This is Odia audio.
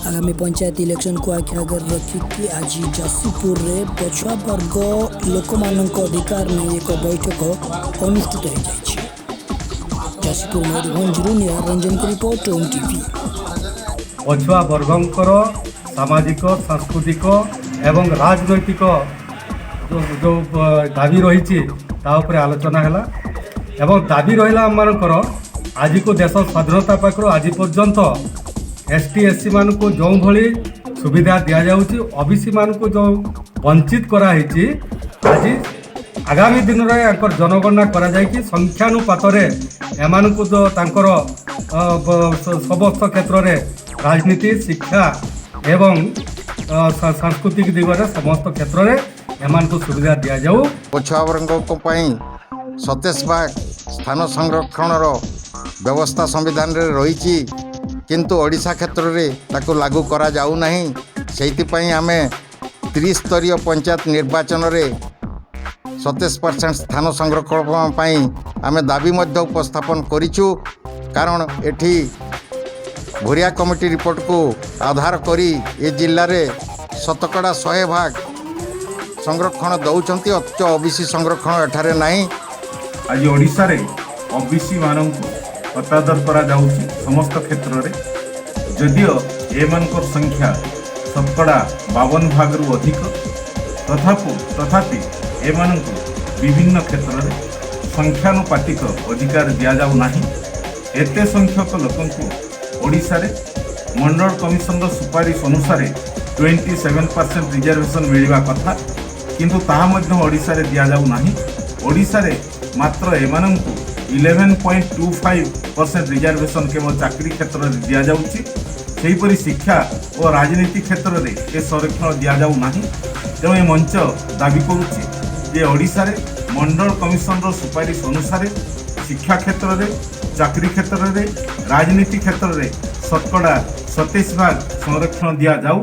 ଆଗାମୀ ପଞ୍ଚାୟତ ଇଲେକ୍ସନକୁ ଆଖି ଆଗରେ ରଖିକି ଆଜି ଯଶୀପୁରରେ ପଛୁଆ ବର୍ଗ ଲୋକମାନଙ୍କ ଅଧିକାର ନେଇ ଏକ ବୈଠକ ଅନୁଷ୍ଠିତ ହୋଇଯାଇଛି। ଯଶୀପୁର, ମୟୂରଭଞ୍ଜରୁ ନିହାର ରଞ୍ଜନଙ୍କ ରିପୋର୍ଟ, ଓମ୍ ଟିଭି। ପଛୁଆ ବର୍ଗଙ୍କର ସାମାଜିକ, ସାଂସ୍କୃତିକ ଏବଂ ରାଜନୈତିକ ଯେଉଁ ଯେଉଁ ଦାବି ରହିଛି, ତା ଉପରେ ଆଲୋଚନା ହେଲା ଏବଂ ଦାବି ରହିଲା ଆମମାନଙ୍କର, ଆଜିକୁ ଦେଶ ସ୍ୱାଧୀନତା ପାଖରୁ ଆଜି ପର୍ଯ୍ୟନ୍ତ ଏସ୍ ଟି, ଏସ୍ ସି ମାନଙ୍କୁ ଯେଉଁଭଳି ସୁବିଧା ଦିଆଯାଉଛି, ଓ ବି ସି ମାନଙ୍କୁ ଯେଉଁ ବଞ୍ଚିତ କରାହେଇଛି, ଆଜି ଆଗାମୀ ଦିନରେ ୟାଙ୍କର ଜନଗଣନା କରାଯାଇକି ସଂଖ୍ୟାନୁପାତରେ ଏମାନଙ୍କୁ ତ ତାଙ୍କର ସମସ୍ତ କ୍ଷେତ୍ରରେ ରାଜନୀତି, ଶିକ୍ଷା ଏବଂ ସାଂସ୍କୃତିକ ଦିଗରେ ସମସ୍ତ କ୍ଷେତ୍ରରେ ଏମାନଙ୍କୁ ସୁବିଧା ଦିଆଯାଉ। ପଛୁଆ ବର୍ଗଙ୍କ ପାଇଁ 27 ଭାଗ ସ୍ଥାନ ସଂରକ୍ଷଣର ବ୍ୟବସ୍ଥା ସମ୍ବିଧାନରେ ରହିଛି, କିନ୍ତୁ ଓଡ଼ିଶା କ୍ଷେତ୍ରରେ ତାକୁ ଲାଗୁ କରାଯାଉନାହିଁ। ସେଇଥିପାଇଁ ଆମେ ତ୍ରିସ୍ତରୀୟ ପଞ୍ଚାୟତ ନିର୍ବାଚନରେ 27% ସ୍ଥାନ ସଂରକ୍ଷଣ ପାଇଁ ଆମେ ଦାବି ମଧ୍ୟ ଉପସ୍ଥାପନ କରିଛୁ। କାରଣ ଏଠି ଭୁରିଆ କମିଟି ରିପୋର୍ଟକୁ ଆଧାର କରି ଏ ଜିଲ୍ଲାରେ ଶତକଡ଼ା 100 ଭାଗ ସଂରକ୍ଷଣ ଦେଉଛନ୍ତି, ଅଥଚ ଓବିସି ସଂରକ୍ଷଣ ଏଠାରେ ନାହିଁ। ଆଜି ଓଡ଼ିଶାରେ ଓବିସି ମାନଙ୍କୁ ହତାଦର କରାଯାଉଛି ସମସ୍ତ କ୍ଷେତ୍ରରେ। ଯଦିଓ ଏମାନଙ୍କର ସଂଖ୍ୟା ଶତକଡ଼ା 52 ଭାଗରୁ ଅଧିକ, ତଥାପି ଏମାନଙ୍କୁ ବିଭିନ୍ନ କ୍ଷେତ୍ରରେ ସଂଖ୍ୟାନୁପାତିକ ଅଧିକାର ଦିଆଯାଉ ନାହିଁ। ଏତେ ସଂଖ୍ୟକ ଲୋକଙ୍କୁ ଓଡ଼ିଶାରେ ମଣ୍ଡଳ କମିଶନର ସୁପାରିଶ ଅନୁସାରେ 27% ରିଜର୍ଭେସନ୍ ମିଳିବା କଥା, କିନ୍ତୁ ତାହା ମଧ୍ୟ ଓଡ଼ିଶାରେ ଦିଆଯାଉ ନାହିଁ। ଓଡ଼ିଶାରେ ମାତ୍ର ଏମାନଙ୍କୁ 11.25% ରିଜର୍ଭେସନ୍ କେବଳ ଚାକିରି କ୍ଷେତ୍ରରେ ଦିଆଯାଉଛି। ସେହିପରି ଶିକ୍ଷା ଓ ରାଜନୀତି କ୍ଷେତ୍ରରେ ଏ ସଂରକ୍ଷଣ ଦିଆଯାଉ ନାହିଁ। ତେଣୁ ଏ ମଞ୍ଚ ଦାବି କରୁଛି ଯେ ଓଡ଼ିଶାରେ ମଣ୍ଡଳ କମିଶନର ସୁପାରିଶ ଅନୁସାରେ ଶିକ୍ଷା କ୍ଷେତ୍ରରେ, ଚାକିରି କ୍ଷେତ୍ରରେ, ରାଜନୀତି କ୍ଷେତ୍ରରେ ଶତକଡ଼ା 27 ଭାଗ ସଂରକ୍ଷଣ ଦିଆଯାଉ।